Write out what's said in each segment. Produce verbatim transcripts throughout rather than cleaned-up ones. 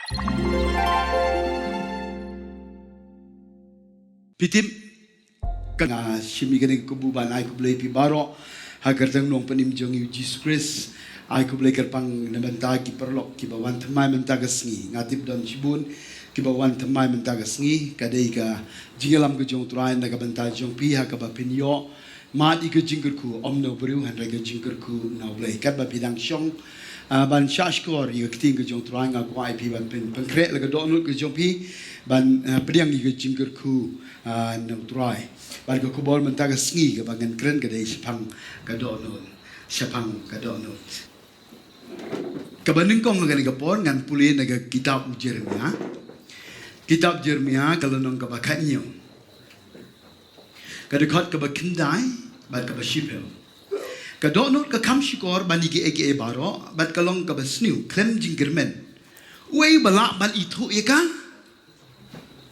Phi tip, ka nga shim ïa kane ka kabu ban ai khublei phi baroh ha ka kyrteng nongpynim jong ngi u Jisu Khrist. Ai khublei kyrpang na bynta ki paralok kiba wan thymmai mynta ka sngi. Nga tip don shibun kiba wan thymmai mynta ka sngi. Ka dei ka jingïalam ka jong u Trai na ka bynta jong phi ha kaba phin ïoh mad ïa ka jingkyrkhu, ym na u briew hynrei ka jingkyrkhu na u Blei. Katba phi dang shong, ah, ban shahshkor ïa ka ktien ka jong u Trai, nga kwah ïa phi ban pyn-, pynkhreh la ka dohnud ka jong phi ban, ah, pdiang ïa ka jingkyrkhu, ah, na u Trai. Bad ka khubor mynta ka sngi kaba ngan kren ka dei shaphang ka dohnud, shaphang ka dohnud. Kaba nyngkong ha kane ka por ngan pule na ka kitab u Jeremiah. Kitab Jeremiah ka lynnong kaba khathynñiew, ka dkhot kaba khyndai bad kaba shiphew. Ka dohnud ka kham shukor ban ïa kiei kiei baroh, bad ka long kaba sniew khlem jingkyrmen. Uei ba lah ban ithuh ïa ka?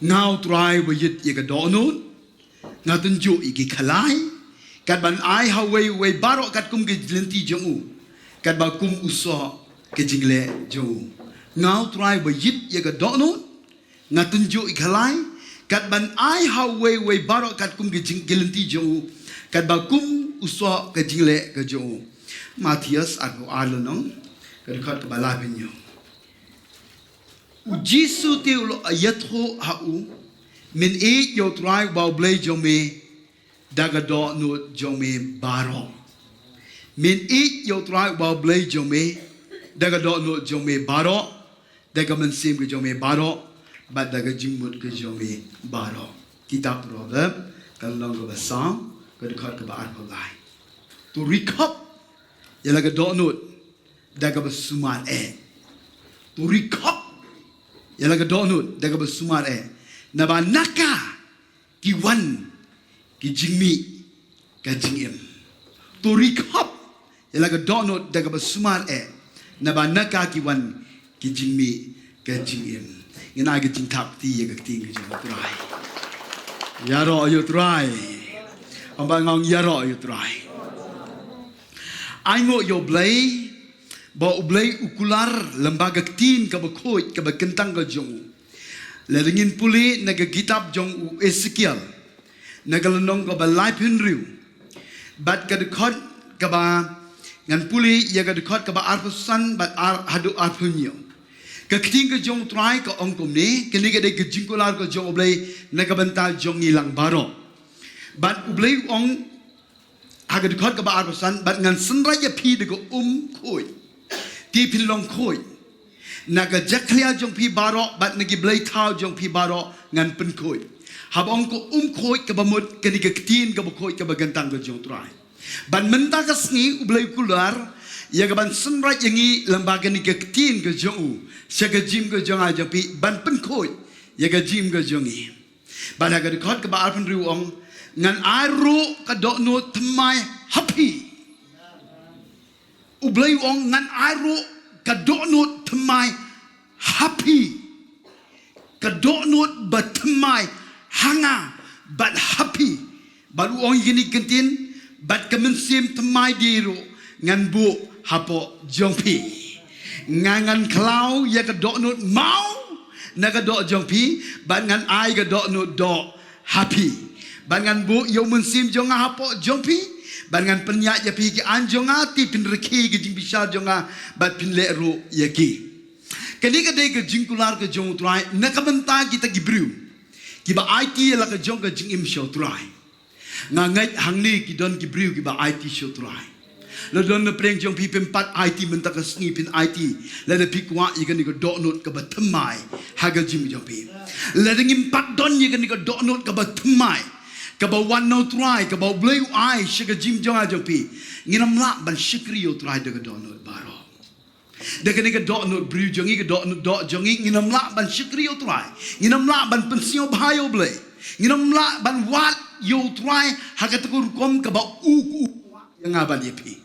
Nga u Trai uba ïit ïa ka dohnud, nga tynjuh ïa ki khalai, kat ban ai ha uwei uwei baroh katkum ki lynti jong u, katba kum u soh ka jingleh jong u. Nga u Trai uba ïit ïa ka dohnud, nga tynjuh ïa ki khalai, kat ban ai ha uwei uwei baroh katkum ki jing-, ki lynti jong u, katba kum u soh ka jingleh ka jong u. Mathaios arphew ar lynnong, ka dkhot kaba laiphew hynñiew. U Jisu te u la ïathuh ha u, men ïeit ïa u Trai uba u Blei jong me da ka dohnud jong me baroh. Men ïeit ïa u Trai uba u Blei jong me da ka dohnud jong me baroh, da ka mynsiem ka jong me baroh, bad da ka jingmut ka jong me baroh. Kitab Proverb, ka lynnong kaba saw, ka dkhot kaba arphew lai. To rikhop ïa la ka dohnud da kaba sumar eh. To rikhop ïa la ka dohnud da kaba sumar eh. Naba na ka ki wan ki jingmih ka jingim. To rikhop ïa la ka dohnud da kaba sumar eh. Naba na ka ki wan ki jingmih ka jingim. Ngin ai ka jingthap kti ïa ka ktien ka jong u Trai. Ïaroh ïa u Trai. Ym ba nga ong ïaroh ïa u Trai. Ainguh ïa u Blei, ba u Blei u kular lyngba ka ktien kaba khuid kaba kyntang ka jong u. Lada ngin pule na ka kitab jong u Esekiel, na ka lynnong kaba laiphew hynriew, bad ka dkhot kaba, ngan pule ïa ka dkhot kaba arphew san bad ar, haduh arphew hynñiew. Ka ktien ka jong u Trai ka ong kumne, kane ka dei ka jingkular ka jong u Blei na ka bynta jong ngi lang baroh. Bad u Blei u ong, ha ka dkhot kaba arphew san, bad ngan synreit ïa phi da ka um khuid, te phin long khuid. Na ka jakhlia jong phi baroh bad na ki blei thaw jong phi baroh ngan pynkhuid. Haba ong ka um khuid kaba mut, kane ka ktien kaba khuid kaba kyntang ka jong u Trai. Bad mynta ka sngi u Blei u kular ïa ka ban synreit ïa ngi lyngba kane ka ktien ka jong u sha ka jingim ka jong nga jong phi, ban pynkhuid ïa ka jingim ka jong ngi. Bad ha ka dkhot kaba arphew hynriew u ong, ngan ai ruh ka dohnud thymmai ha phi. U Blei u ong, ngan ai ruh ka dohnud thymmai ha phi. Ka dohnud ba thymmai ha nga bad ha phi. Bad u ong ïa kine ki ktien, bad ka mynsiem thymmai de ruh ngan buh hapoh jong phi. Nga ngan khlaw ïa ka dohnud maw na ka doh jong phi, bad ngan ai ka dohnud doh ha phi. Bad ngan buh ïa u mynsiem jong nga hapoh jong phi, bad ngan pynïaid ïa phi ki aiñ jong nga, te phin rakhe ki jingbishar jong nga, bad phin leh ruh ïa ki. Kane ka dei ka jingkular ka jong u Trai na ka bynta kita ki briew kiba aiti ïa la ka jong ka jingim sha u Trai. Nga ngeit hangne ki don ki briew kiba aiti sha u Trai. La don na pdeng jong phi, phim pat aiti mynta ka sngi, phin aiti lada phi kwah ïa kane ka dohnud kaba thymmai ha ka jingim jong phi. Lada ngim pat don ïa kane ka dohnud kaba thymmai, kaba wan na u Trai, kaba u Blei u ai sha ka jingim jong nga jong phi, ngin ym lah ban shakri ïa u Trai da ka dohnud baroh. Da kane ka dohnud briew jong ngi, ka dohnud doh jong ngi, ngin ym lah ban shakri ïa u Trai. Ngin ym lah ban pynsngewbha ïa u Blei. Ngin ym lah ban wad ïa u Trai ha kata ka rukom kaba u, u, u kwah ïa nga bad ïa phi.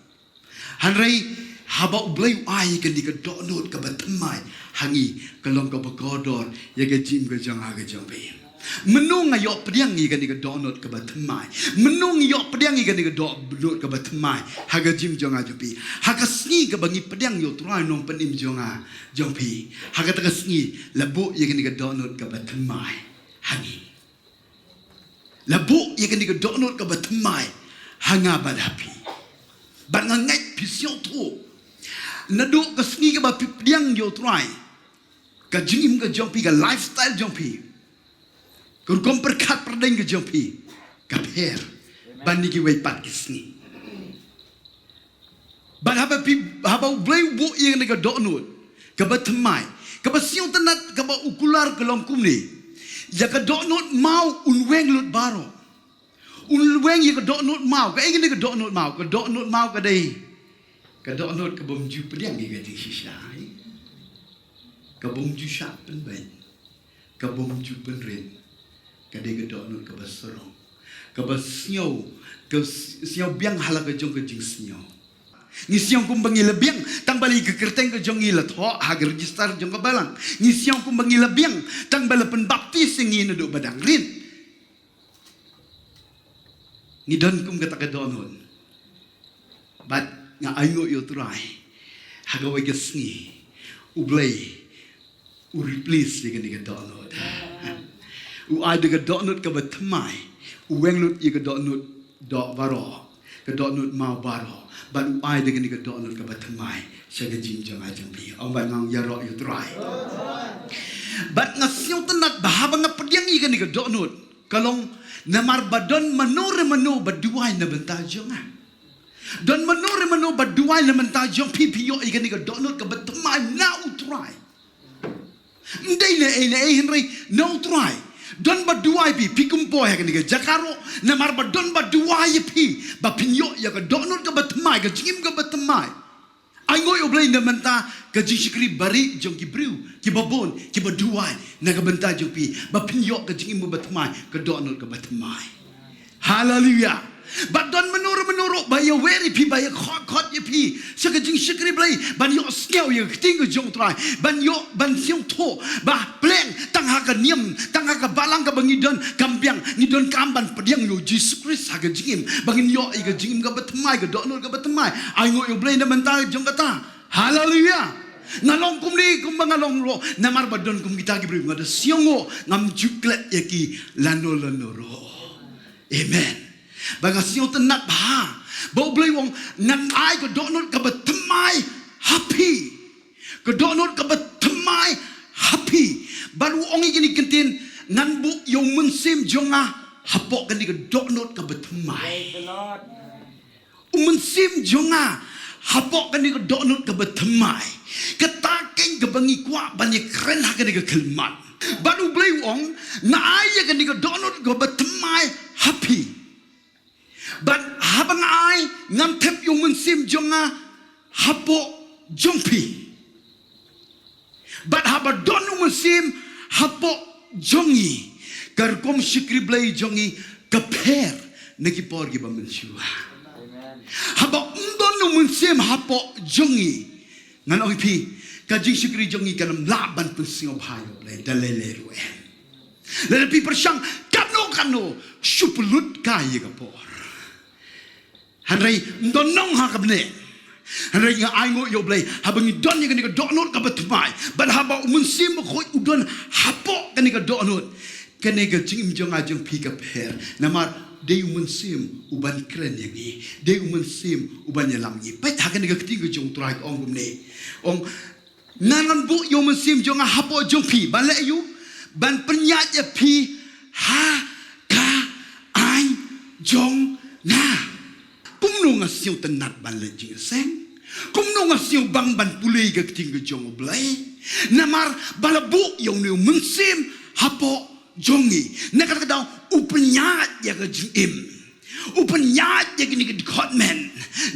Hynrei haba u Blei u ai ïa kane ka dohnud kaba thymmai ha ngi, ka long kaba kordor ïa ka jingim ka jong nga ka jong phi. Mynno nga ïoh pdiang ïa kane ka dohnud kaba thymmai? Mynno nga ïoh pdiang ïa kane ka dohnud kaba thymmai ha ka jingim jong nga jong phi? Ha ka sngi kaba ngi pdiang ïa u Trai Nongpynim jong nga jong phi, ha kata ka sngi la buh ïa kane ka dohnud kaba thymmai ha ngi. La buh ïa kane ka dohnud kaba thymmai ha nga bad ha phi. Bad nga ngeit phi sngewthuh, naduh ka sngi kaba phi pdiang ïa u Trai, ka jingim ka jong phi, ka lifestyle jong phi, ka rukom pyrkhat pyrdeng ka jong phi ka pher ban ïa kiwei pat ki sngi. Bad haba phi, haba U Blei u buh ïa kane ka dohnud kaba thymmai, kaba sngewtynnat, kaba u kular ka long kumne: ïa ka dohnud maw un weng lut baroh. Un weng ïa ka dohnud maw. Kaei kane ka dohnud maw? Ka dohnud maw ka dei ka dohnud kabym ju pdiang ïa ka jingshisha, eh? Kabym ju shah pynbeit, kabym ju pynrit. Ka dei ka dohnud kaba sarong, kaba sngew, ka s-, sngew biang ha la ka jong ka jingsngew. Ngi sngew kumba ngi la biang tang ba la ïa ka kyrteng ka jong ngi la thoh ha ka register jong ka balang. Ngi sngew kumba ngi la biang tang ba la pynbaptis ïa ngi naduh ba dang rit. Ngi don kum kata ka dohnud. Bad nga ainguh ïa u Trai, ha kawei ka sngi U Blei u replace ïa kane ka dohnud. U ai da ka dohnud kaba thymmai, u weng lut ïa ka dohnud doh baroh, ka dohnud maw baroh, bad u ai da kane ka dohnud kaba thymmai sha ka jingim jong nga jong phi. Ong bad nga ong, ïaroh ïa u Trai. Bad nga sngewtynnat ba haba nga pdiang ïa kane ka dohnud, ka long namar ba don mano re mano ba duwai na bynta jong nga. Don mano re mano ba duwai na bynta jong phi, phi ïoh ïa kane ka dohnud kaba thymmai na u Trai. Ym dei na ei na ei hynrei na u Trai. Don ba duwai phi, phi kum poi ha kane ka jaka ruh, namar ba don ba duwai ïa phi ba phin ïoh ïa ka dohnud kaba thymmai, ka jingim kaba thymmai. Ainguh ïa u Blei na bynta ka jingshakri bari jong ki briew kiba bun kiba duwai na ka bynta jong phi ba phin ïoh ka jingim kaba thymmai, ka dohnud kaba thymmai. Haleluya. Bad don mano re mano ruh ba ïa wer ïa phi, ba ïa khot khot ïa phi sha ka jingshakri Blei, ban ïoh sngew ïa ka ktien ka jong u Trai, ban ïoh, ban sngewthuh ba pleng tang ha ka niam, tang ha ka balang kaba ngi don, kam biang, ngi donkam ban pdiang ïa u Jisu Khrist ha ka jingim ba ngin ïoh ïa ka jingim kaba thymmai, ka dohnud kaba thymmai. Ainguh ïa u Blei na bynta jong kata. Haleluya. Nga long kumne kumba nga long ruh namar ba don kum kita ki briew, nga da sngewnguh, ngam ju klet ïa ki lano lano ruh. Amen. Ba nga sngewtynnat bha ba U Blei u ong, ngan ai ka dohnud kaba thymmai ha phi. Ka dohnud kaba thymmai ha phi. Bad u ong ïa kine ki ktien, ngan buh ïa u Mynsiem jong nga hapoh kane ka dohnud kaba thymmai. Praise the Lord. U Mynsiem jong nga hapoh kane ka dohnud kaba thymmai. Kata keiñ kaba ngi kwah ban ïakren ha kane ka khyllipmat. Bad U Blei u ong, nga ai ïa kane ka dohnud kaba thymmai ha phi. Bad haba nga ai, ngan thep ïa u Mynsiem jong nga hapoh jong phi. Bad haba don u Mynsiem hapoh jong ngi, ka rukom shakri Blei jong ngi ka pher na ki por kiba mynshuwa. Haba ym don u Mynsiem hapoh jong ngi, ngan ong ïa phi, ka jingshakri jong ngi kan ym lah ban pynsngewbha ïa U Blei da lei lei ruh em. Lada phi pyrshang katno katno, shu pynlut kai ïa ka por. Hynrei ym don nong ha ka bneng. Hynrei nga ainguh ïa U Blei haba ngi don ïa kane ka dohnud kaba thymmai, bad haba u Mynsiem Bakhuid u don hapoh kane ka dohnud, kane ka jingim jong nga jong phi ka pher. Namar dei u Mynsiem uban kren ïa ngi, dei u Mynsiem uban ïalam ïa ngi. Peit ha kane ka ktien ka jong u Trai ka ong kumne. Ong, ngan buh ïa u Mynsiem jong nga hapoh jong phi, ban leh aïu? Ban pynïaid ïa phi ha ka aiñ jong nga. Kumno nga sngewtynnat ban leit jingïaseng. Kumno nga sngewbang ban pule ïa ka ktien ka jong U Blei. Namar ba la buh ïa une u Mynsiem hapoh jong ngi. Na kata ka daw u pynïaid ïa ka jingim. U pynïaid ïa kine ki dkhot met.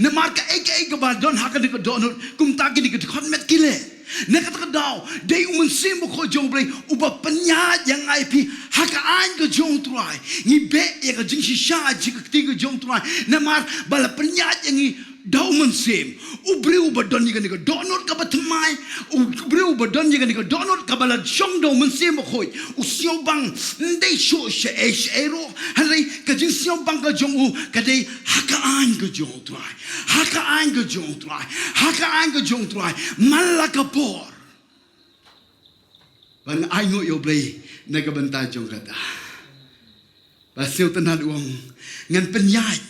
Namar kaei kaei kaba don ha kane ka dohnud, kumta kine ki dkhot met ki leh. Na kata ka daw, dei u Mynsiem Bakhuid jong U Blei uba pynïaid ïa nga ïa phi ha ka aiñ ka jong U Trai. Ngi beh ïa ka jingshisha jong ka ktien ka jong U Trai. Namar ba la pynïaid ïa ngi da u Mynsiem. U briew uba don ïa kane ka dohnud kaba thymmai, u briew uba don ïa kane ka dohnud kaba la shong da u Mynsiem Bakhuid, u sngewbang, ym dei shuh shaei shaei ruh, hynrei ka jingsngewbang ka jong u ka dei ha ka aiñ ka jong u Trai, ha ka aiñ ka jong u Trai, ha ka aiñ ka jong u Trai, man la ka por. Ban ai nguh ïa U Blei na ka bynta jong kata. Ba sngewtynnad u ong, ngan pynïaid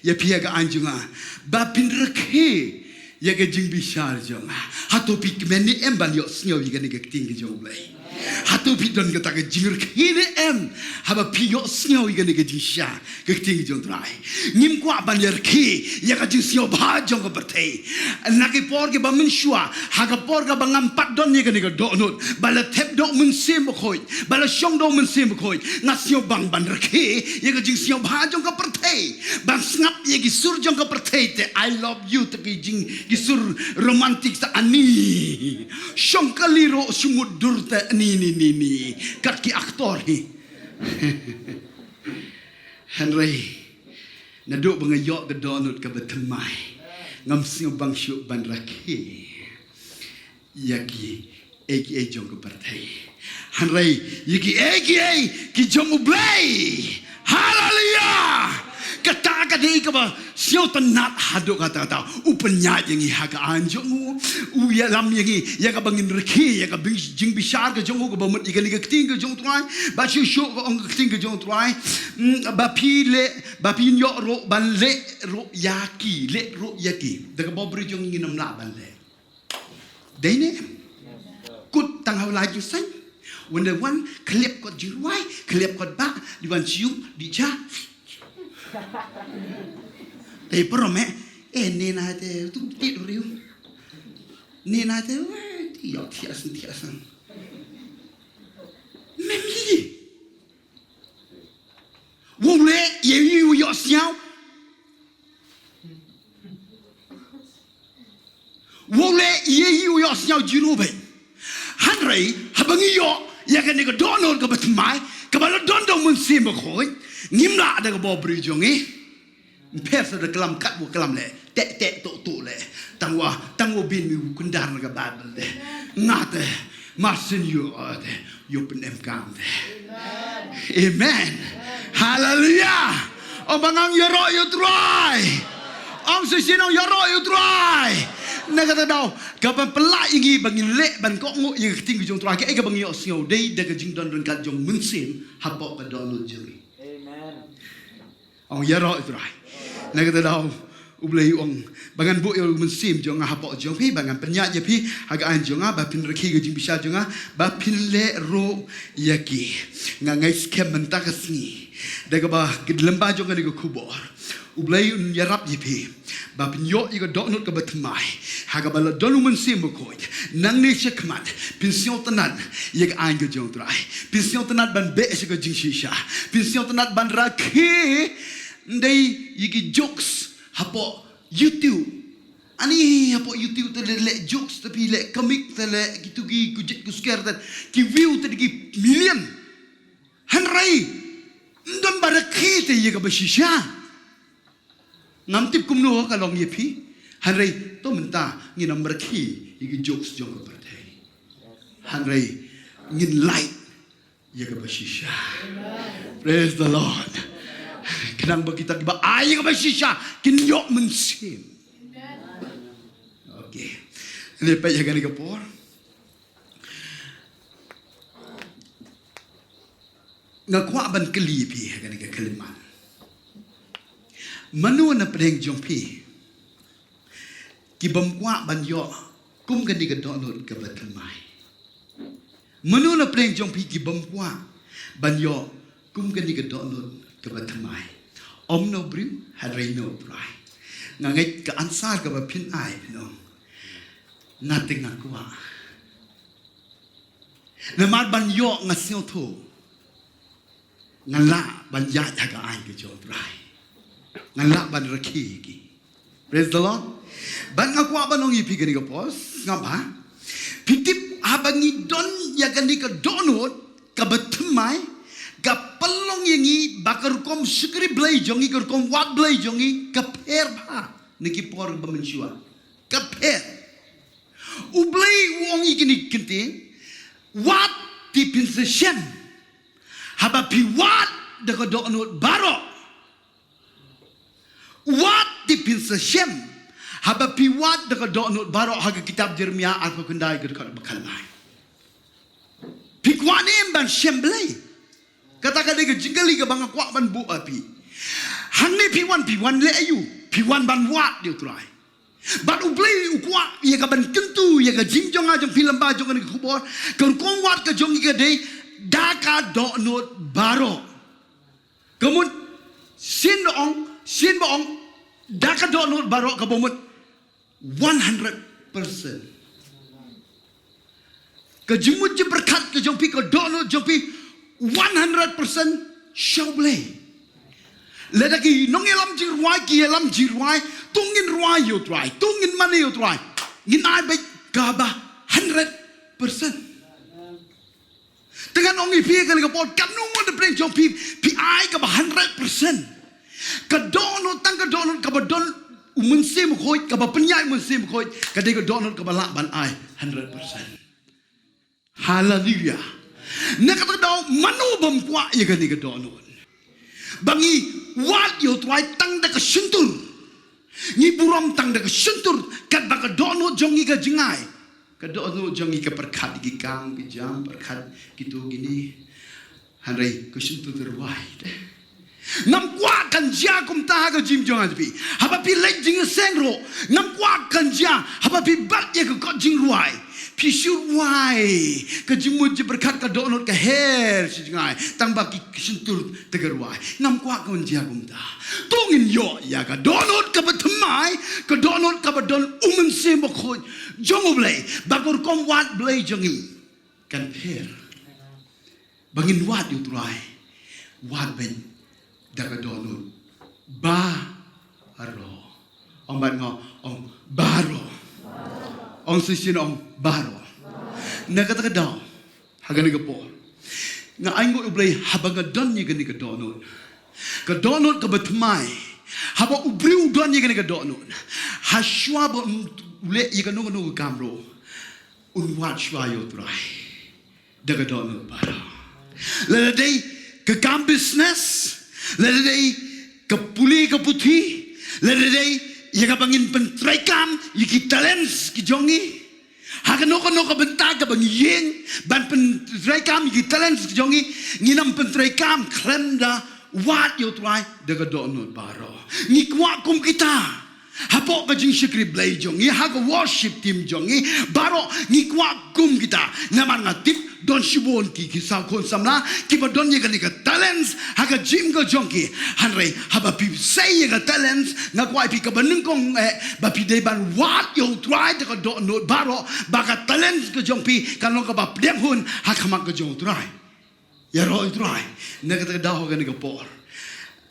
ïa phi ha ka aiñ jong nga, ba phin rakhe ïa ka jingbishar jong nga. Hato phi kmen ne em ban ïohsngew ïa kane ka ktien ka jong U Blei? Hato phi don kata ka jingrkhie ne em haba phi ïohsngew ïa kane ka jingshisha, ka ktien ka jong U Trai? Ngim kwah ban ïarkhie ïa ka jingsngewbha jong ka pyrthei. Na ki por kiba mynshuwa, ha ka por kaba ngam pat don ïa kane ka dohnud, ba la thep da u Mynsiem Bakhuid, ba la shong da u Mynsiem Bakhuid, nga sngewbang ban rakhe ïa ka jingsngewbha jong ka pyrthei, ban sngap ïa ki sur jong ka pyrthei te, "I love you," te ki jing, ki sur romantic te, "Ani." Shong kali ruh shu mutdur te, "Ani, ni, ni, ni." Kat ki aktor hi. Hynrei naduh ba nga ïoh ka dohnud kaba thymmai, ngam sngewbang shuh ban rakhe ïa kiei kiei jong ka pyrthei, hynrei ïa kiei kiei ki jong U Blei. Haleluya! Kata ka dei kaba sngewtynnad haduh katta katta. U pynïaid ïa ngi ha ka aiñ jong u. U ïalam ïa ngi ïa kaba ngin rakhe ïa ka bing-, jingbishar ka jong u, kaba mut ïa kane ka ktien ka jong U Trai. Ba shuh shuh ka ong ka ktien ka jong U Trai, mm, ba phi leh, ba phin ïoh ruh ban leh ruh ïa ki, leh ruh ïa ki. Da ka bawbriew jong ngi ngim lah ban leh. Dei ne em? Kut tang ha u lai jingsain. Wan da wan, khlep kot jingrwai, khlep kot ba, dei wan sha ïing, dei sha. Te pyrshah me, eh, ne na te, tu ti riu. Ne na te, weh, ti ïoh thiah san, thiah san. Mem yi. Wow leh, ïa ïa u ïohsngew. Wow leh, ïa ïa u ïohsngew jingmut bha. Hynrei haba ngi ïoh ïa kane ka dohnud kaba thymmai, kaba la don da u Mynsiem Bakhuid, ngim lah da ka bawbriew jong ngi. Ym pher sa da klam katba klam leh. Teh teh tuh tuh leh. Tang wa, tang wa bin mi u kyndar na ka Baibl te. Nga te, masin ïoh te, ïoh pynemkam te. Amen. Haleluya. Ong ba ngan ïaroh ïa U Trai. Ong shisien ong ïaroh ïa U Trai. Na kata ka daw, kaba pynlah ïa ngi ba ngin leh ban kohnguh ïa ka ktien ka jong U Trai, kaei kaba ngi ïohsngew, dei da ka jingdon ryngkat jong u Mynsiem hapoh ka dohnud jong ngi. Amen. Ong ïaroh ïa U Trai. Na kata ka daw, U Blei u ong, ba ngan buh ïa u Mynsiem jong nga hapoh jong phi, ba ngan pynïaid ïa phi ha ka aiñ jong nga, ba phin rakhe ka jingbishar jong nga, ba phin leh ruh ïa ki. Nga ngeit skhem mynta ka sngi, da kaba kit lyngba jong kane ka khubor, U Blei un ïarap ïa phi ba phin ïoh ïa ka dohnud kaba thymmai, ha kaba la don u Mynsiem Bakhuid. Nangne shakhmat phin sngewtynnad ïa ka aiñ ka jong U Trai. Phin sngewtynnad ban beh sha ka jingshisha. Phin sngewtynnad ban rakhe, ym dei ïa ki jokes hapoh YouTube. Ani hapoh YouTube te leh, leh jokes te, phi leh comic te, leh kitu ki kujit kusker te, ki view te ki million. Hynrei ym don ba rakhe te ïa kaba shisha. Ngam tip kumno ka long ïa phi. Hynrei to mynta ngin ym rakhe ïa ki jokes jong ka pyrthei. Hynrei ngin lait ïa kaba shisha. Praise the Lord. Khnang ba kita kiba ai ïa kaba shisha kin ïoh mynsiem. Okay. Ngin ïa peit ïa kane ka por. Nga kwah ban kylli phi ha kane ka khyllipmat. Mano na pdeng jong phi ki bym kwah ban ïoh kum kane ka dohnud kaba thymmai? Mano na pdeng jong phi ki bym kwah ban ïoh kum kane ka dohnud kaba thymmai? Ym no briew, hynrei no U Trai. Nga ngeit ka answer kaba phin ai, no. Nga te nga kwah. Namar ban ïoh nga sngewthuh ngan lah ban ïaid ha ka aiñ ka jong U Trai. Ngan lah ban rakhe ki. Praise the Lord. Ban nga kwah ban ong ïa phi kane ka por, sngap bha. Phi tip haba ngi don ïa kane ka dohnud kaba thymmai, ka pynlong ïa ngi ba ka rukom shakri Blei jong ngi, ka rukom wad Blei jong ngi ka pher bha. Na ki por ba mynshuwa ka pher. U Blei u ong ïa kine ki ktien, wat te phin sa shem haba phi wad da ka dohnud baroh. Wat te phin sa shem haba phi wad da ka dohnud baroh, ha ka kitab Jeremia arphew khyndai ka dkhot ba khyndai. Phi kwah ne em ban shem Blei? Kata ka dei ka jingkylli kaba nga kwah ban buh ha phi. Hangne phi wan, phi wan leh aïu? Phi wan ban wad ïa U Trai. Bad U Blei u kwah ïa ka ban kyntu ïa ka jingim jong nga jong phi lyngba jong kane ka khubor. Ka rukom wad ka jong ngi ka dei da ka dohnud baroh. Ka mut sien ba ong, sien ba ong da ka dohnud baroh, kaba mut one hundred percent. Ka jingmut jingpyrkhat ka jong phi, ka dohnud jong phi, one hundred percent sha U Blei. Lada ki nongïalam jingrwai ki ïalam jingrwai, to ngin rwai ïa U Trai, to ngin mane ïa U Trai, ngin ai beit kaba hundred percent. Te ngan ong ïa phi ha kane ka por, katno ngut na pdeng jong phi phi ai kaba hundred percent? Ka dohnud, tang ka dohnud kaba don U Mynsiem Bakhuid, kaba pynïaid U Mynsiem Bakhuid, ka dei ka dohnud kaba lah ban ai hundred percent. Haleluia. Na kata ka daw, mano bym kwah ïa kane ka dohnud? Ba ngi wad ïa U Trai tang da ka shyntur. Ngi burom tang da ka shyntur, katba ka dohnud jong ngi ka jngai. Ka dohnud jong ngi ka pyrkhat ki kam ki jam, pyrkhat kito kine. Hynrei ka shyntur ka rwai. Ngam kwah kan jia kumta ha ka jingim jong nga jong phi. Haba phi leit jingïaseng ruh, ngam kwah kan jia haba phi bat ïa ka kot jingrwai. Phi shu rwai, ka jingmut jingpyrkhat ka dohnud ka her shi jngai, tang ba ki shyntur te ka rwai. Ngam kwah kan jia kumta. To ngin ïoh ïa ka dohnud kaba thymmai, ka dohnud kaba don U Mynsiem Bakhuid jong U Blei, ba ka rukom wad Blei jong ngi kan pher. Ba ngin wad ïa U Trai, wad beit da ka dohnud baroh. Ong bad nga, ong baroh. Ong shisien, ong baroh. Na kata ka daw, ha kane ka por, nga ainguh ïa U Blei haba nga don ïa kane ka dohnud, ka dohnud kaba thymmai. Haba u briew u don ïa kane ka dohnud, ha shuwa ba un leh ïa kano kano ka kam ruh, un wad shuwa ïa U Trai da ka dohnud baroh. Lada dei ka kam business, lada dei ka pule ka puthi, lada dei ïa kaba ngin pyntreikam ïa ki talents ki jong ngi. Ha kano kano ka bynta kaba ngi ïeng ban pyntreikam ïa ki talents ki jong ngi, ngin ym pyntreikam khlem da wad ïa U Trai da ka dohnud baroh. Ngi kwah kum kita. Hapoh ka jingshakri Blei jong ngi, ha ka worship team jong ngi, baroh ngi kwah kum kita. Namar nga tip don shibun ki, ki saw khun samla kiba don ïa kane ka talents ha ka jingim ka jong ki. Hynrei haba phi sei ïa ka talents, nga kwah ïa phi kaba nyngkong, eh, ba phi dei ban wad ïa U Trai da ka dohnud baroh, ba ka talents ka jong phi kan long kaba pdiang hun ha khmat ka jong U Trai. Ïaroh ïa U Trai na kata ka daw ha kane ka por.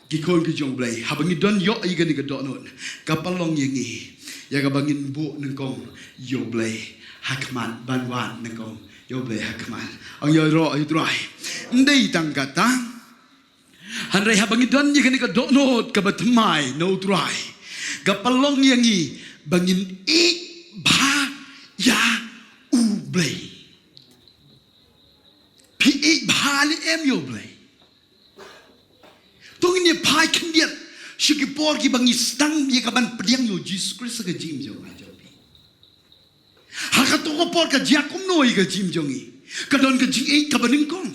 Ki khun ki jong U Blei, haba ngi don ïoh ïa kane ka dohnud, ka pynlong ïa ngi ïa kaba ngin buh nyngkong ïa U Blei ha khmat, ban wad nyngkong ïa U Blei ha khmat. Ong ïaroh ïa U Trai. Ym dei tang kata, hynrei haba ngi don ïa kane ka dohnud kaba thymmai na U Trai, ka pynlong ïa ngi ba ngin ïeit bha ïa U Blei. Phi ïeit bha ne em ïa U Blei? To ngin ïa phai khyndiat sha ki por kiba ngi sdang ïa ka ban pdiang ïa U Jisu Khrist ha ka jingim jong nga jong phi. Ha kato ka por ka jia kumno ïa ka jingim jong ngi? Ka don ka jingïeit kaba nyngkong.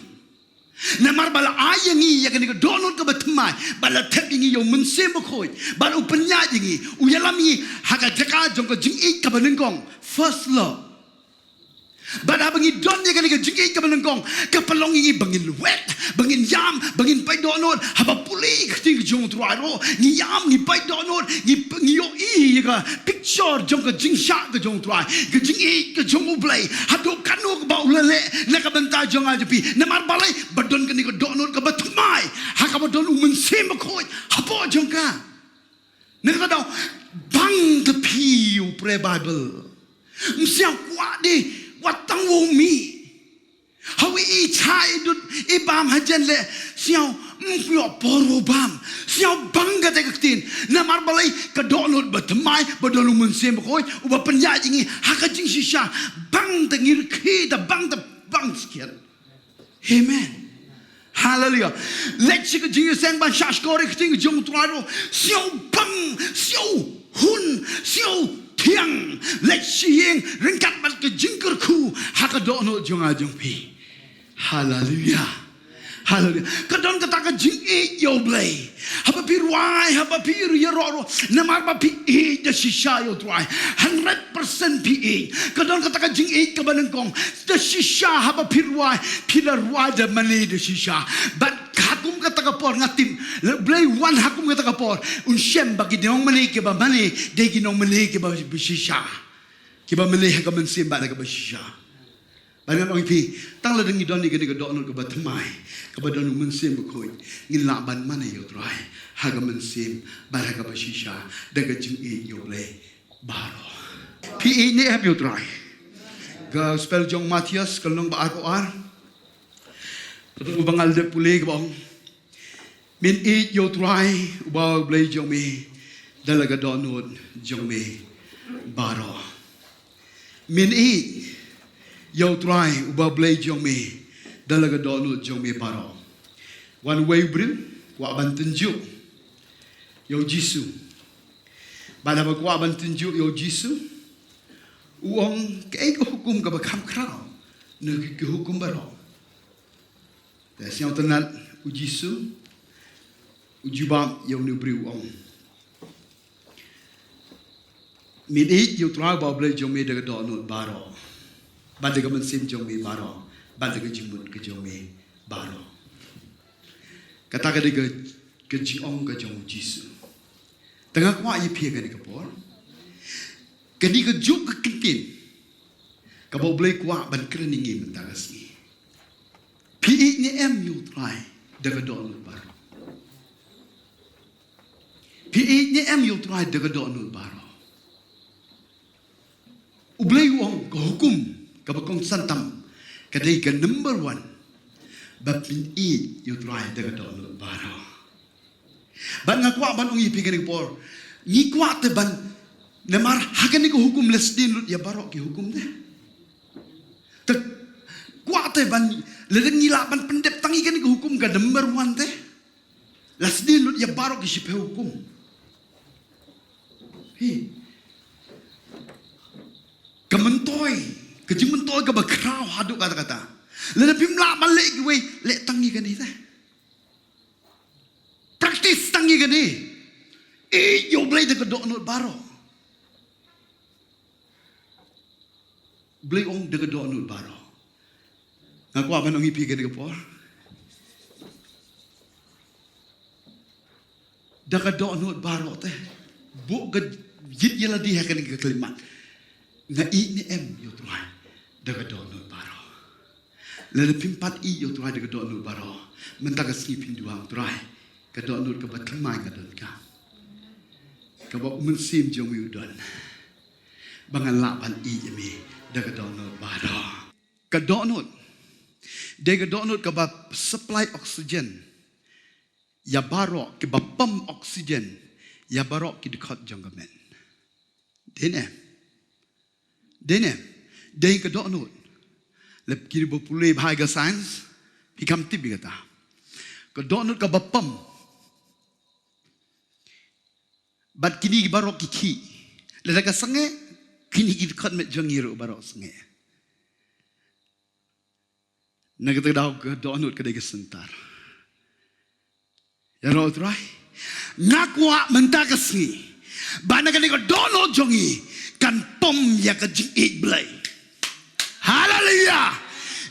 Namar ba la ai ïa ngi ïa kane ka dohnud kaba thymmai, ba la thep ïa ngi ïa U Mynsiem Bakhuid, ba la u pynïaid ïa ngi, u ïalam ïa ngi ha ka jaka jong ka jingïeit kaba nyngkong. First love. Bad haba ngi don ïa kane ka jingïeit kaba nyngkong, ka pynlong ïa ngi ba ngin lwet, ba ngin ïam, ba ngin peit dohnud. Haba pule ïa ka ktien ka jong U Trai ruh, ngi ïam, ngi peit dohnud, ngi, ngi ïohi ïa ka picture jong ka jingshah ka jong U Trai, ka jingïeit ka jong U Blei haduh katno kaba u la leh na ka bynta jong nga jong phi. Namar balei? Ba don kane ka dohnud kaba thymmai ha kaba don U Mynsiem Bakhuid hapoh jong ka. Na kata ka daw, bang ka phi u pre Baibl. Ym sngewkwah de wat tang wow mih. Hawi i chai dut i bam hajan leh sngew Ym ïoh por ruh bam. Sngewbang kata ka ktien. Namar balei? Ka dohnud bathymmai, ba don u Mynsiem Bakhuid uba pynïaid ïa ngi ha ka jingshisha. Bang te ngi rkhie, te bang te bang skhiat. Amen. Haleluya. Leit sha ka jingïaseng ban shahshkor ïa ka ktien jong u Trai ruh. Sngewbang, sngewhun, sngewthiang. Leit sha ïing ryngkat bad ka jingkyrkhu ha ka dohnud jong nga jong phi. Haleluya. Haleluya. Ka don kata ka jingïeit ïa U Blei. Haba phi rwai, haba phi ïaroh ruh. Namar ba phi ïeit da shisha ïa U Trai. Hundred percent phi ïeit. Ka don kata ka jingïeit kaba nyngkong. Da shisha haba phi rwai, phi la rwai da mane da shisha. Bad ha kum kata ka por nga tip. Lada U Blei wan ha kum kata ka por. Un shem ba ki nongmane kiba mane, dei ki nongmane kiba shisha. Kiba mane ha ka mynsiem bad ha kaba shisha. Bad ngan ong ïa phi, tang lada ngi don ïa kane ka dohnud kaba thymmai, kaba don u Mynsiem Bakhuid, ngin lah ban mane ïa U Trai ha ka mynsiem bad ha kaba shisha, da ka jingïeit ïa U Blei baroh. Phi ïeit ne em ïa U Trai? Gospel jong Mathaios, ka lynnong ba arphew ar. Ka dei ba ngan dep pule kaba ong. Men ïeit ïa U Trai uba U Blei jong me da la ka dohnud jong me baroh. Men ïeit ïa U Trai uba U Blei jong me da la ka dohnud jong me baroh. Wan uwei u briew, kwah ban tynjuh ïa U Jisu. Bad haba kwah ban tynjuh ïa U Jisu, u ong kaei ka hukum kaba kham khraw na ki, ki hukum baroh. Te sngewtynnat U Jisu, u jubab ïa une u briew u ong. Men ïeit ïa U Trai uba U Blei jong me da ka dohnud baroh. Bad da ka mynsiem jong me baroh. Bad da ka jingmut ka jong me baroh. Kata ka dei ka, ka jingong ka jong U Jisu. Te nga kwah ïa phi kane ka por. Kane ka juk ka ktien. Kaba U Blei kwah ban kren ïa ngi mynta ka sngi. Phi ïeit ne em ïa U Trai da ka dohnud baroh. Phi ïeit ne em ïa U Trai da ka dohnud baroh. U Blei u ong ka hukum kaba kongsan tam ka dei ka number one. Ba phin ïeit ïa U Trai da ka dohnud baroh. Bad nga kwah ban ong ïa phi kane ka por. Ngi kwah te ban, namar ha kane ka hukum la sdien lut ïa baroh ki hukum te. Te kwah te ban, lada ngi lah ban pyndep tang ïa kane ka hukum ka number one te. La sdien lut ïa baroh ki shiphew hukum. Hi. Ka myntoi, ka jingmyntoi kaba khraw haduh katta katta. Lada phim lah ban leh kiwei, leh tang ïa kane te. Practice tang ïa kane. Ïeit ïa U Blei da ka dohnud baroh. U Blei u ong da ka dohnud baroh. Nga kwah ban ong ïa phi kane ka por. Da ka dohnud baroh te. Buh ka jingïeit ïa lade ha kane ka khyllipmat. Nga ïeit ne em ïa U Trai da ka dohnud baroh. Lada phim pat ïeit ïa U Trai da ka dohnud baroh, mynta ka sngi phin duwai, Trai, ka dohnud kaba thymmai nga donkam. Kaba u Mynsiem jong me u don. Ba ngan lah ban ïeit ïa me da ka dohnud baroh. Ka dohnud. Dei ka dohnud kaba supply oxygen ïa baroh, kiba pump oxygen ïa baroh ki dkhot jong ka met. Dei ne em? Dei ne em? Dei ka dohnud. Lada phi ba pule bha ïa ka science, phi kham tip ïa kata. Ka dohnud kaba pump. Bad kine baroh ki khih. Lada ka sangeh, kine ki dkhot met jong ngi ruh baroh sangeh. Na kata ka daw ka dohnud ka dei ka center. Ïaroh Trai. Nga kwah mynta ka sngi. Ba na kane ka dohnud jong ngi kan pump ïa ka jingïeit Blei. Haleluya.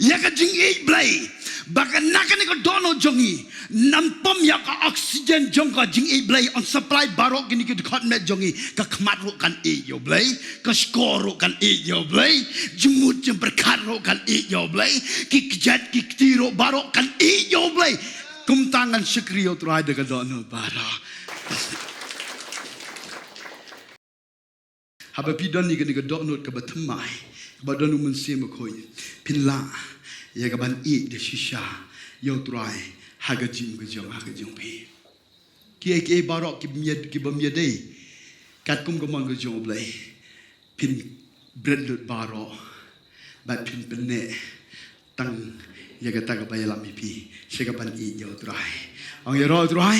Ïa ka jingïeit Blei. Ba ka na kane ka dohnud jong ngi kan pump ïa ka oxygen jong ka jingïeit Blei, yn supply baroh kine ki dkhot met jong ngi, ka khmat ruh kan ïeit ïa U Blei, ka shkor ruh kan ïeit ïa U Blei, jingmut jingpyrkhat ruh kan ïeit ïa U Blei, ki kjat ki kti ruh baroh kan ïeit ïa U Blei. Kumta ngan shakri ïa U Trai da ka dohnud baroh. Haba phi don ïa kane ka dohnud kaba thymmai, kaba don u Mynsiem Bakhuid, phin lah ïa kaban ïeit da shisha ïa U Trai ha ka jingim ka jong nga ha ka jong phi. Kiei kiei baroh ki bym ïa, ki bym ïadei katkum ka mon ka jong U Blei, phin bret lut baroh bad phin pynneh tang ïa kata kaba ïalam ïa phi sha kaban ïeit ïa U Trai. Ong ïaroh U Trai.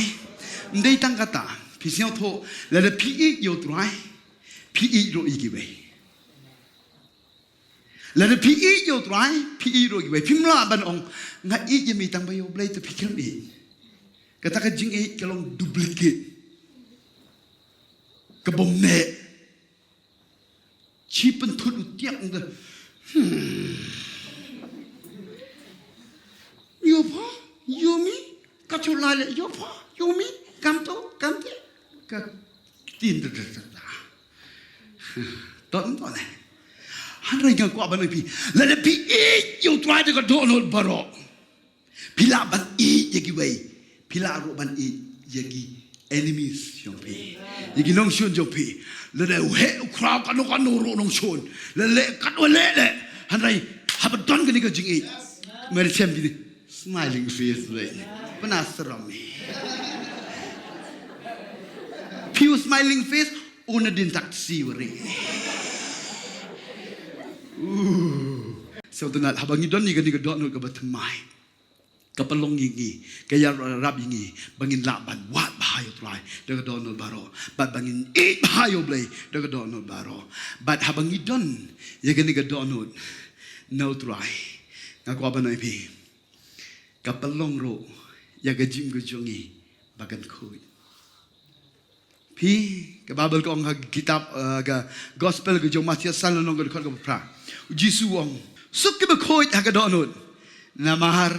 Ym dei tang kata, phi sngewthuh, lada phi ïeit ïa U Trai, phi ïeit ruh ïa kiwei. Lada phi ïeit ïa U Trai, phi ïeit ruh ïa kiwei. Phim lah ban ong, nga ïeit ïa me tang ba ïa U Blei te phi khlem ïeit. Kata ka jingïeit ka long duplicate, ka bym neh. Shi pynthut u tiak nda. Hmm. Ïoh pha, ïoh mi, ka chu lai le, ïoh pha, ïoh mi, kam to, kam te. Ka tin da da da da. Ton ton eh. Hynrei nga kwah ban ong ïa phi, lada phi ïeit ïa U Trai da ka dohnud baroh, phi lah ban ïeit ïa kiwei. Phi lah ruh ban ïeit ïa ki enemies jong phi, ïa ki nongshun jong phi. Lada u heh u khraw kano kano ruh nongshun, lada leh katno leh leh, hynrei haba don kane ka jingïeit, meri chem kine smiling face leh. Pynasram eh. Phi u smiling face, u nadien tak si wari. Uh. Sngewtynnat, haba ngi don ïa kane ka dohnud kaba thymmai, ka pynlong ïa ngi, ka ïarap ïa ngi ba ngin lah ban wad bha ïa U Trai da ka dohnud baroh, bad ba ngin ïeit bha ïa U Blei da ka dohnud baroh. Bad haba ngi don ïa kane ka dohnud na U Trai, nga kwah ban ong ïa phi, ka pynlong ruh ïa ka jingim ka jong ngi ba kan khuid. Phi, ka Baibl ka ong ha ka kitab, eh, ka Gospel ka jong u Mathaios san lynnong ka dkhot kaba phra, u Jisu u ong, suk kiba khuid ha ka dohnud, namar,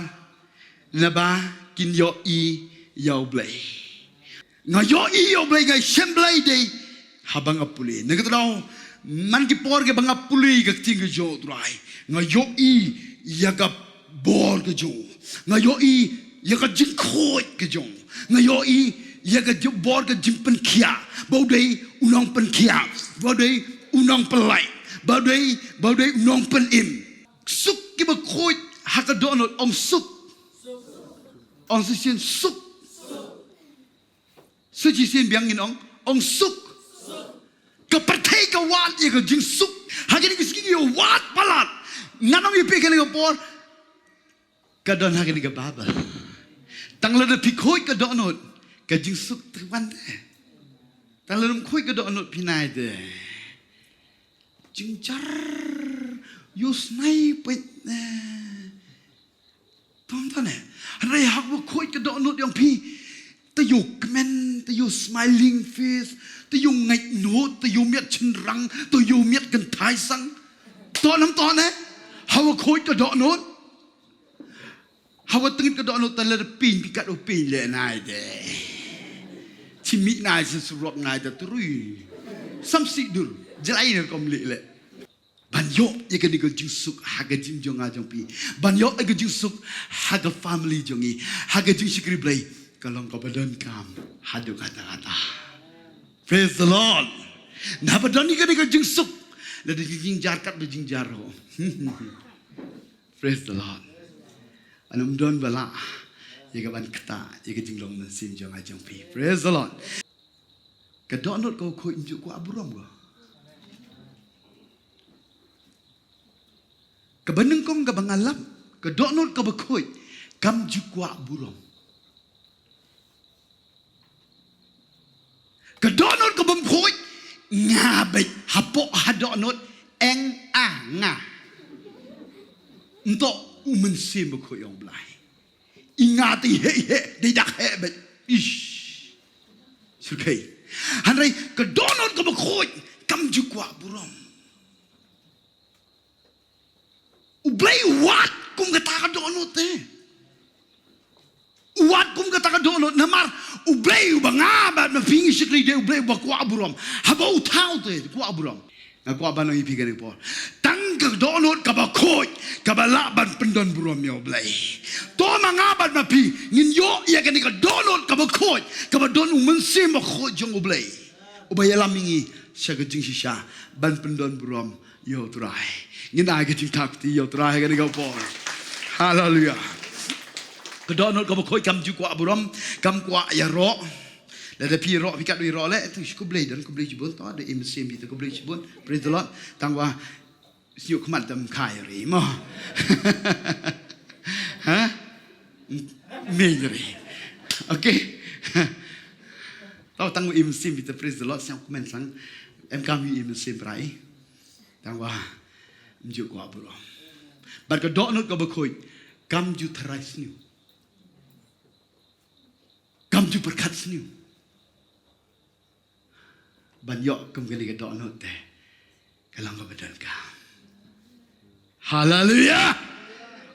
naba kin ïohi ïa U Blei. Nga ïohi ïa U Blei, nga shem Blei dei haba nga pule. Na kata ka daw, man ki por kiba nga pule ïa ka ktien ka jong U Trai, nga ïohi ïa ka bor ka jong u. Nga ïohi ïa ka jingkhuid ka jong u. Nga ïohi ïa ka jing-, bor ka jingpynkhiah. Ba u dei u nongpynkhiah. Ba u dei u nongpynlait. Ba u dei, ba u dei u nongpynim. Suk kiba khuid ha ka dohnud, ong suk. Ong shisien suk. Suk shisien biang ngin ong, ong suk. Ka pyrthei ka wad ïa ka jingsuk. Ha kine ki sngi ki wad palat. Ngan ong ïa phi kane ka por, ka don ha kane ka Baibl. Tang lada phi khuid ka dohnud, ka jingsuk te wan te. Tang lada ym khuid ka dohnud phi nai te. Jingjar, ïohsnei peit ne. Tom tane. Hynrei haba khuid ka dohnud jong phi, te ïoh kmen, te ïoh smiling face, te ïoh ngeit nud, te ïoh miat shynrang, te ïoh miat kynthai sang. Tom nam tom ne. Haba khuid ka dohnud. Haba tyngit ka dohnud, te lada pyn phi kat u pyn leh nai te. Shi mih nai, shi surok nai te, trui. Sam sih dur. Jlai ne rukom leh leh. Ban ïoh ïa kane ka jingsuk ha ka jingim jong nga jong phi. Ban ïoh ïa ka jingsuk ha ka family jong ngi. Ha ka jingshakri Blei. Ka long kaba donkam haduh katta katta. Praise the Lord. Naba don ïa kane ka jingsuk. Lada jingjynjar katba jingjynjar ruh. Praise the Lord. Ym don ba lah ïa kaban ktah ïa ka jinglong mynsiem jong nga jong phi. Praise the Lord. Ka dohnud kaba khuid ym ju kwah burom ko. Kaba nyngkong kaba nga lap, ka dohnud kaba khuid kam ju kwah burom. Ka dohnud kabym khuid, nga beit hapoh ha dohnud, eng a nga. Nto u Mynsiem Bakhuid jong U Blai. I nga te i heh i heh, dei dak heh beit. Ish. Sukei. Hynrei ka dohnud kaba khuid kam ju kwah burom. U Blei u wad kum kata ka dohnud te. U wad kum kata ka dohnud namar U Blei uba nga bad ma phi ngi shakri dei U Blei uba kwah burom. Haba u thaw te kwah burom. Nga kwah ban ong ïa phi kane ka por. Tang ka dohnud kaba khuid, kaba lah ban pyndon burom ïa U Blei. To ma nga bad ma phi, ngin ïoh ïa kane ka dohnud kaba khuid, kaba don u Mynsiem Bakhuid jong U Blei. Uba ïalam ïa ngi sha ka jingshisha, ban pyndon burom ïa U Trai. Ngin ai ka jingthap kti ïa U Trai ha kane ka por. Haleluia. Dohnud kaba khuid kam ju kwah burom, kam kwah ïaroh. Lada phi ïaroh, phi kat ïaroh leh, to shi khublei, don khublei shibun, to da im sim, to khublei shibun. Praise the Lord. Tang ba sñiuh khmat dam kai ri mo. Ha? Mei ri. Okay. To tang im sim, to praise the Lord, sñiuh khmat sang. Em kam im sim rai. Tang ba, kam ju kwah burom. Bad ka dohnud kaba khuid, kam ju tharai sñiuh. Kam ju pyrkhat sñiuh. Ban ïoh kum kane ka dohnud te, ka long kaba donkam. Haleluya.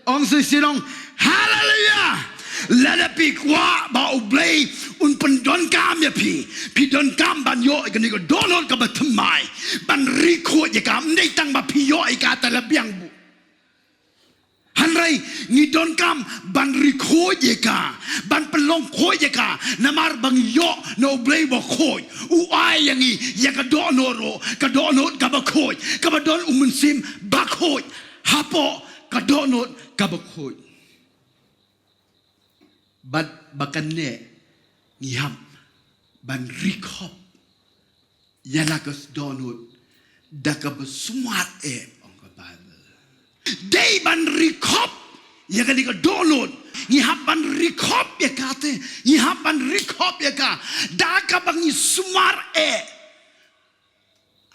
Ong shisha ong, haleluya. Lada phi kwah ba U Blei un pyndonkam ïa phi, phi donkam ban ïoh ïa kane ka dohnud kaba thymmai, ban ri khuid ïa ka, ym dei tang ba phi ïoh ïa ka te la biang buh. Hynrei ngi donkam ban ri khuid ïa ka, ban pynlong khuid ïa ka, namar ba ngi ïoh na U Blei ba khuid, u ai ïa ngi ïa ka dohnud ruh, ka dohnud kaba khuid, kaba don u mynsiem ba khuid hapoh ka dohnud kaba khuid. Bad ba kane ngi hap ban ri khop ïa la ka dohnud da kaba sumar eh, ong ka Baibl. Dei ban ri khop ïa kane ka dohnud. Ngi hap ban ri khop ïa ka te. Ngi hap ban ri khop ïa ka da kaba ngi sumar eh.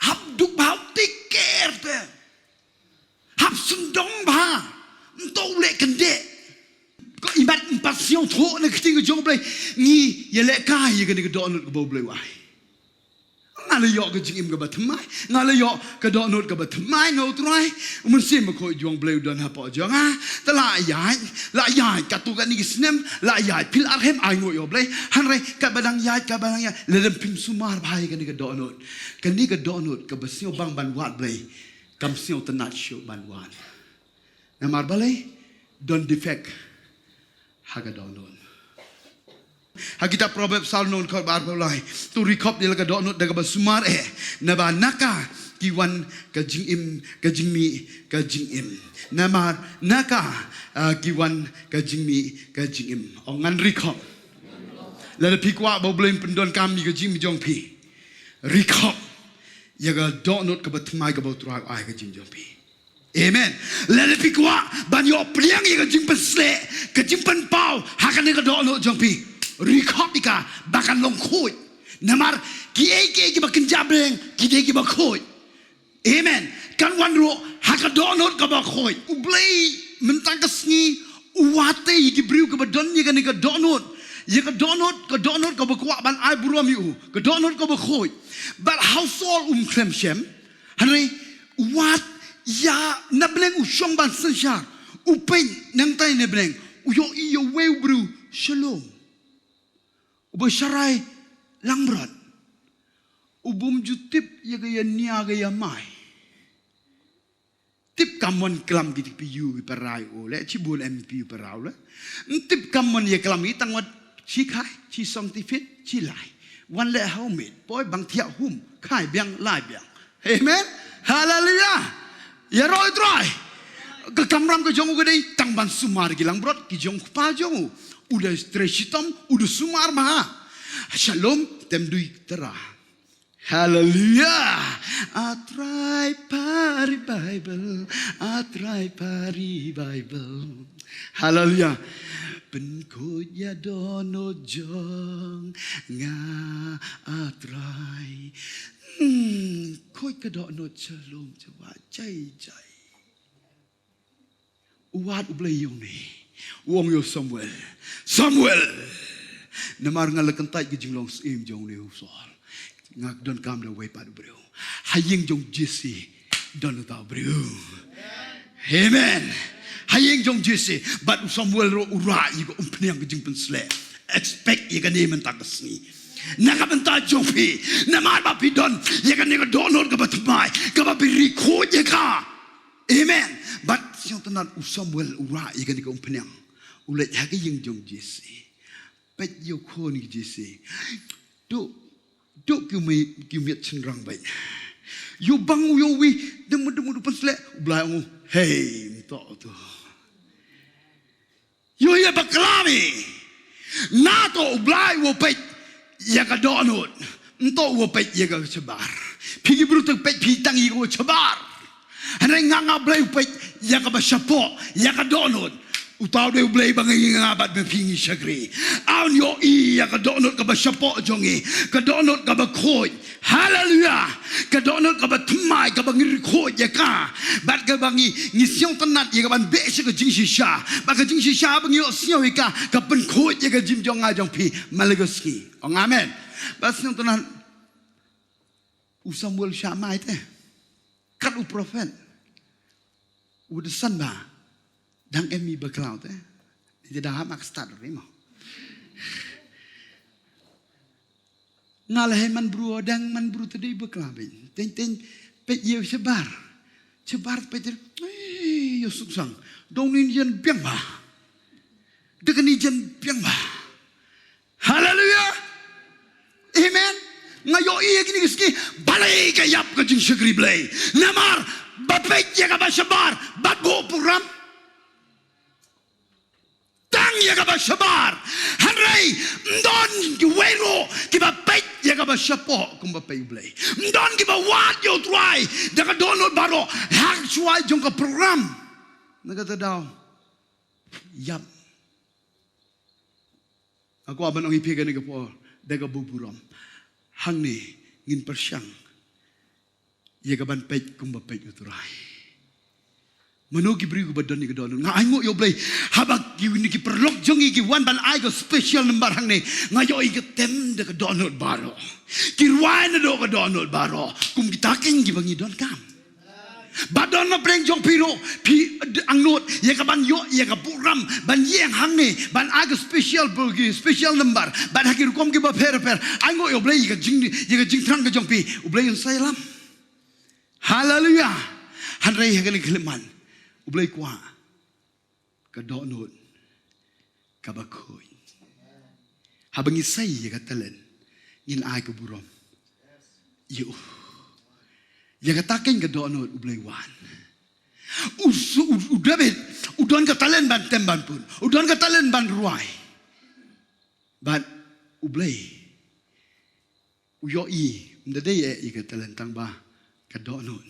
Hap duk bha, take care te. Hap sngewdom bha. Ym to leh kyndit. Ko imat ym pat sngewthuh na ka ktien ka jong U Blei. Ngi ïalehkai ïa kane ka dohnud kaba U Blei u ai. Nga la ïoh ka jingim kaba thymmai. Nga la ïoh ka dohnud kaba thymmai na U Trai. U Mynsiem Bakhuid jong U Blei u don hapoh jong nga. Te la ïaid, la ïaid katto katne ki snem, la ïaid phi la arhem, ai nguh ïa U Blei. Hynrei katba dang ïaid, katba dang ïaid, lada phim sumar bha ïa kane ka dohnud. Kane ka dohnud kaba sngewbang ban wad Blei, kam sngewtynnat shuh ban wad. Namar balei? Don defect ha ka dohnud. Ha kitab Proverb, Salm nong khot bar phew lai. To ri khop ïa la ka dohnud da kaba sumar eh. Naba na ka ki wan ka jingim, ka jingmih ka jingim. Namar na ka, ah, ki wan ka jingmih ka jingim. Ong ngan ri khop. Lada phi kwah ba U Blei un pyndonkam ïa ka jingim jong phi, ri khop ïa ka dohnud kaba thymmai kaba U Trai u ai ha ka jingim jong phi. Amen. Lada phi kwah ban ïoh pdiang ïa ka jingpynsleh, ka jingpynpaw ha kane ka dohnud jong phi, ri khop ïa ka ba kan long khuid. Namar kiei kiei kiba kynja bneng ki dei kiba khuid. Amen. Kan wan ruh ha ka dohnud kaba khuid. U Blei mynta ka sngi u wad te ïa ki briew kiba don ïa kane ka dohnud. Ïa ka dohnud, ka dohnud kaba kwah ban ai burom ïa u. Ka dohnud kaba khuid. Bad ha u Saul um khlem shem. Hynrei u wad ïa na bneng, u shong ban synshar. U peit nangtai na bneng. U ïohi ïa uwei u briew shalom, uba sharai langbrot, u bym ju tip ïa ka ïa nia ka ïa mai. Tip kam wan klam ki T P U ki para u leh, chibun M P u para u leh. Tip kam wan ïa klam i tang wat chi khai, chi song ti fit, chi lai. Wan leh hau mit, poi bang thiah hum, khai biang, lai biang. Amen. Hallelujah. Ïaroh i Trai. Ka kamram ka jong u ka dei tang ban sumar ki langbrot ki jong u kpa jong u. U da trei shitom, u da sumar bha. Shalom, tem dui tera. Hallelujah. A Trai pari Bible, a Trai pari Bible. Hallelujah. Pynkhuid ïa dohnud jong nga a Trai. Hmm, khuid ka dohnud, shalom, jawa, jai, jai. U wad U Blei ïa une. U ong ïa u Samuel. Samuel. Namar nga la kyntait ka jinglong syiem jong une u Saul. Nga donkam da uwei pat u briew. Ha ïing jong Jesse don uta u briew. Amen. Ha ïing jong Jesse. Bad u Samuel ruh u rah ïa ka umphniang ka jingpynsleh. Expect ïa kane mynta ka sngi. Na ka bynta jong phi. Namar ba phi don ïa kane ka dohnud kaba thymmai. Kaba phi ri khuid ïa ka. Amen. Bad sngewtynnat u Samuel u rah ïa kane ka umphniang. U leit ha ka ïing jong Jesse. Peit ïa u khun ki Jesse. Duk, duk ki miet, ki miet shynrang beit. Ïa u bang u ïa u wi, dum dum dum pynsleh, u Blai ong u, hei, mtoh tu. Ïa u ïa bakla Nangta u Blei u peit ïa ka dohnud, nto u peit ïa ka shabar. Phi ki briew te peit phi tang ïa ka shabar. Hynrei nga nga Blei u peit ïa kaba shapoh, ïa ka dohnud. Uta u dei u Blei ba ngi nga bad ba phi ngi shakri. Aw, ngi ïohi ïa ka dohnud kaba shapoh jong ngi, ka dohnud kaba khuid. Haleluya. Ka dohnud kaba thymmai, kaba ngi rikhuid ïa ka. Bad kaba ngi, ngi sngewtynnat ïa ka ban beh sha ka jingshisha. Bad ka jingshisha ba ngi ïoh sngew ïa ka, ka pynkhuid ïa ka jingim jong nga jong phi man la ka sngi. Ong amen. Bad sngewtynnat u Samuel Shammai te, kat u prophet u da san ba dang em i bakla te. Ïa da ha mak stad ri mo. Nga la hei man bru dang man bru te dei bakla beiñ. Teng teng peit ïa shabar. Shabar peit te. Ei, ïa suk sang. Dong nin ïan biang ba. Dang nin ïan biang ba. Haleluya. Amen. Nga ïohi ïa kine ki sngi. Balei ka ïap ka jingshakri Blei? Namar ba peit ïa kaba shabar bad buh program. Tang ïa kaba shabar. Hynrei ym don kiwei ruh kiba peit ïa kaba shapoh kumba peit u Blei. Ym don kiba wad ïa u Trai da ka dohnud baroh ha ka shuwa jong ka program. Na kata daw ïap. Nga kwah ban ong ïa phi kane ka por da kaba burom. Hangne ngin pyrshang ïa ka ban peit kumba peit u Trai. Mano ki briew kiba don ïa ka dohnud? Nga ainguh ïa u Blei haba kine ki paralok jong ngi ki wan ban ai ka special number hangne, nga ïohi ki tem da ka dohnud baroh. Ki rwai naduh ka dohnud baroh kum kita keiñ kiba ngi donkam. Bad don na pdeng jong phi ruh, phi angnud ïa ka ban ïoh ïa ka program ban ïeng hangne ban ai ka special, special number bad ha ki rukom kiba pher pher. Ainguh ïa u Blei ïa ka jing, ïa ka jingthrang ka jong phi. U Blei un sa ïalam. Haleluya. Hynrei ha kane ka khyllipmat u Blei kwah ka dohnud kaba khuid. Haba ngi sei ïa ka talent ngin ai ka burom ïa u. Ïa kata keiñ ka dohnud u Blei wan. U, u, u David u don ka talent ban tem ban pun, u don ka talent ban rwai. Bad u Blei u ïohi, ym da dei eh ïa ka talent tang ba ka dohnud.